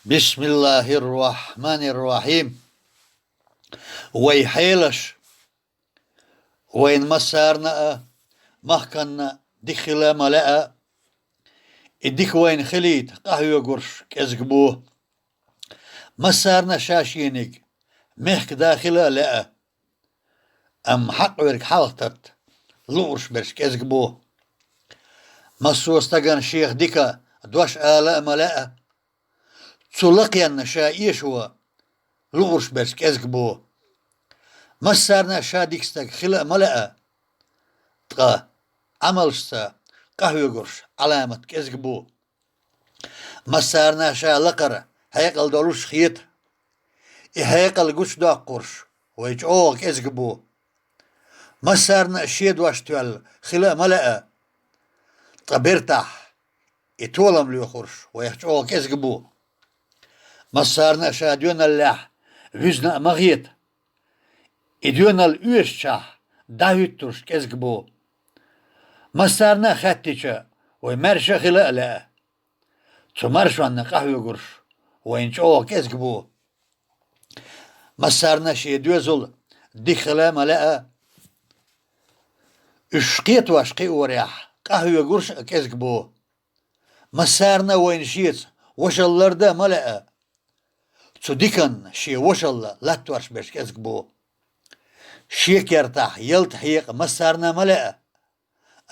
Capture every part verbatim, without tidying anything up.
Бисмиллахир-рахманир-рахим. Вай хьелаш. Вайна массарна а, махканна дика хила ма лаьа. И дика вайна хилийта къахьоьгурш кӀезиг бу. Массарна а ша-шениг мехкда хила а лаьа. Амма хьакъ верг хьалха татта луурш берш кӀезиг бу. Массо а стагана шех дика дош ала а ма лаьа. Цу лакхенна ша эшо луурш берш кӀезиг бу. Массарна а ша дика стаг хила а ма лаьа. Ткъа Ӏамалшца къахьоьгурш Ӏаламат кӀезиг бу. Массарна а ша лакхара хьекъал долуш хета. И хьекъал гучудоккхурш вай чӀогӀа кӀезиг бу. Массарна а шен дош тоьлла хила а ма лаьа. Ткъа бертахь и толам лоьхурш вайх чӀогӀа кӀезиг бу. Массарна а ша доьналлехь вуьзна а ма хета. И доьналла оьшучохь дӀахӀуьттурш кӀезиг бу. Массарна а хаьттича, вай маьрша хила а лаьа. Цу маршонна къахьоьгурш вайна чӀогӀа кӀезиг бу. Массарна а шен доьзал дика хила а ма лаьа. Уьш кхетош кхиорехь, къахьоьгурш а кӀезиг бу. Массарна а вайна шеца вошалла ларда а ма лаьа. Цу диканна шен вошалла латтош берш кӀезиг бу. Шен кертахь ялта хьекъа массарна а ма лаьа,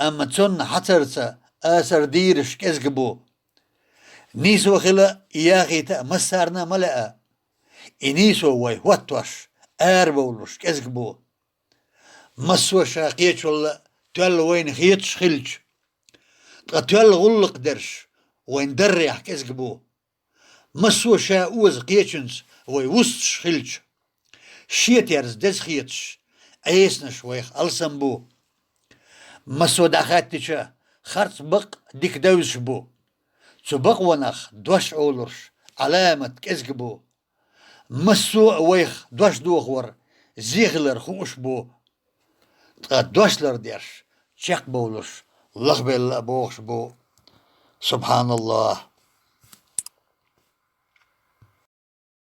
амма цунна хьацарца асар дийраш кӀезиг бу. Нийсо хила а, и яхийта а массарна а ма лаьа. И нийсо вай хӀоттош, арабовлуш кӀезиг бу. Массо а ша кхечул тоьлла вайна хеташ хилча, ткъа тоьлла гӀуллакх дерш вайна даррехь кӀезиг бу. Массо а ша оза кхечуьнца вай вусташ хилча, шен терза деза хеташ, Ӏесанаш вайх алсам бу. Массо а дӀахаьттича, харц бакъ дика девзаш бу. Цу бакъонах дош Ӏолурш Ӏаламат кӀезиг бу. Массо а вайх дош дохор зе хилар хууш бу. Ткъа дош лардеш чекхбовлуш лахбелла а бохуш бу. СубхьаналлахӀ.